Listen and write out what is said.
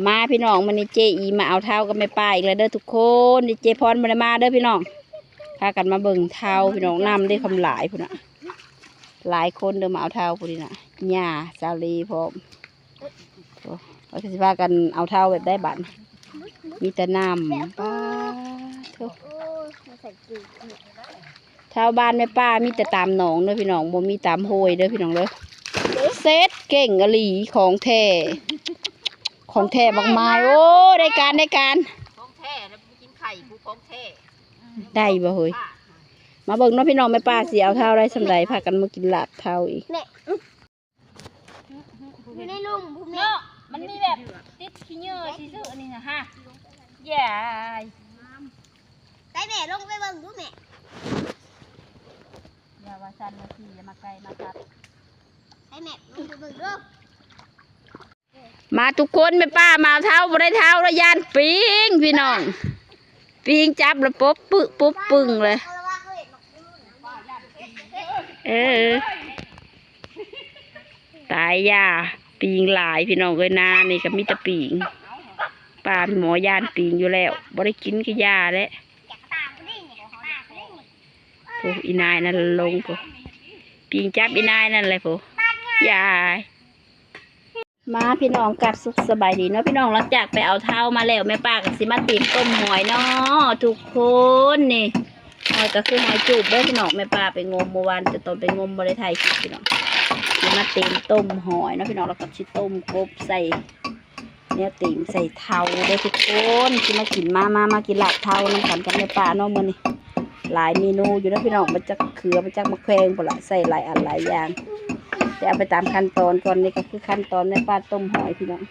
ມາພີ່ນ້ອງ ມື້ນີ້ເຈອີມາເອົາເທົາກັບແມ່ປ້າອີກແລ້ວເດີທຸກຄົນ. ເຈພອນບໍ່ໄດ້ມາເດີພີ່ນ້ອງ. ພາກັນມາເບິ່ງເທົາພີ່ນ້ອງ ນຳເດ້ຄຳຫຼາຍພຸ້ນນະ. ຫຼາຍຄົນເດີມາເອົາເທົາພຸ້ນນີ້ນະ ຍ່າສາລີພ້ອມ. ໂອ້ ວ່າຊິພາກັນເອົາເທົາແບບໃດບັດນີ້ ມີແຕ່ນ້ຳ ປາໂທ້. ເທົາບ້ານແມ່ປ້າມີແຕ່ຕາມໜອງເດີພີ່ນ້ອງ ບໍ່ມີຕາມຫ້ວຍເດີພີ່ນ້ອງເດີ. ເຊັດເກັ່ງອີ່ຫຼີ ຂອງແທ້ ຂອງແທ້ບັກໝາຍ. ໂອ້ ໄດ້ການ ໄດ້ການ ຂອງແທ້ນະ ໄປກິນໄຂ່ຜູ້ຂອງແທ້ ໄດ້ບໍ່ເຮີ້ຍ? ມາເບິ່ງເນາະພີ່ນ້ອງ ແມ່ປ້າຊິເອົາເທົາໄດ້ສ່ຳໃດ ພາກັນມາກິນລາບເທົາອີກ. ແມ່ ຢູ່ໃນລຸ່ມພຸ້ນແມ່ ເນາະ ມັນມີແບບຕິດຂີ້ເຫຍື້ອຊື່ໆ ອັນນີ້ນະຮະ. ຢາຍ ໃສ່ແມ່ ລົງໄປເບິ່ງດູແມ່. ຢ່າວ່າຊັ້ນວ່າຊີ້ ຢ່າມາໃກ້ມາກັດ. ໃສ່ແມ່ ລົງໄປເບິ່ງດູ. ມາທຸກຄົນ ແມ່ປ້າມາເທົາ ບໍ່ໄດ້ເທົາແລ້ວ ຢ້ານປິງພີ່ນ້ອງ. ປິງຈັບແລ້ວປົບປຶ ປຸບປຶງເລີຍ. ເອີ ຕາຍຢ່າ ປິງຫຼາຍພີ່ນ້ອງເອີຍ. ນານີ້ກໍມີແຕ່ປິງ ປ້າໝໍຢ້ານປິງຢູ່ແລ້ວ ບໍ່ໄດ້ກິນກໍຢ່າແຫຼະ. ໂອ້ ອີນາຍນັ້ນລົງ ໂອ້ ປິງຈັບອີນາຍນັ້ນແຫຼະ ໂອ້ ຢາຍ. ມາພີ່ນ້ອງ ກັບສຸກສະບາຍດີເນາະພີ່ນ້ອງ. ຫຼັງຈາກໄປເອົາເທົາມາແລ້ວ ແມ່ປ້າກໍຊິມາຕີມຕົ້ມຫອຍເນາະທຸກຄົນ. ນີ້ ຫອຍກໍຄືຫອຍຈູບເດີພີ່ນ້ອງ ແມ່ປ້າໄປງົມມື້ວານ ແຕ່ຕອນໄປງົມບໍ່ໄດ້ຖ່າຍຄລິບພີ່ນ້ອງ. ຊິມາຕີມຕົ້ມຫອຍເນາະພີ່ນ້ອງ ແລ້ວກໍຊິຕົ້ມກົບໃສ່ ແນວຕີມໃສ່ເທົາເດີທຸກຄົນ. ຊິມາກິນ ມາ ມາ ມາກິນລາບເທົານຳກັນກັບແມ່ປ້າເນາະມື້ນີ້. ຫຼາຍເມນູຢູ່ເດີພີ່ນ້ອງ ມາຈາກເຂືອ ມາຈາກໝາກແຂວງພຸ້ນລະ ໃສ່ຫຼາຍອັນຫຼາຍຢ່າງ ແຕ່ເອົາໄປຕາມຂັ້ນຕອນກ່ອນ. ນີ້ກໍຄືຂັ້ນຕອນແມ່ປ້າຕົ້ມຫອຍພີ່ນ້ອງ.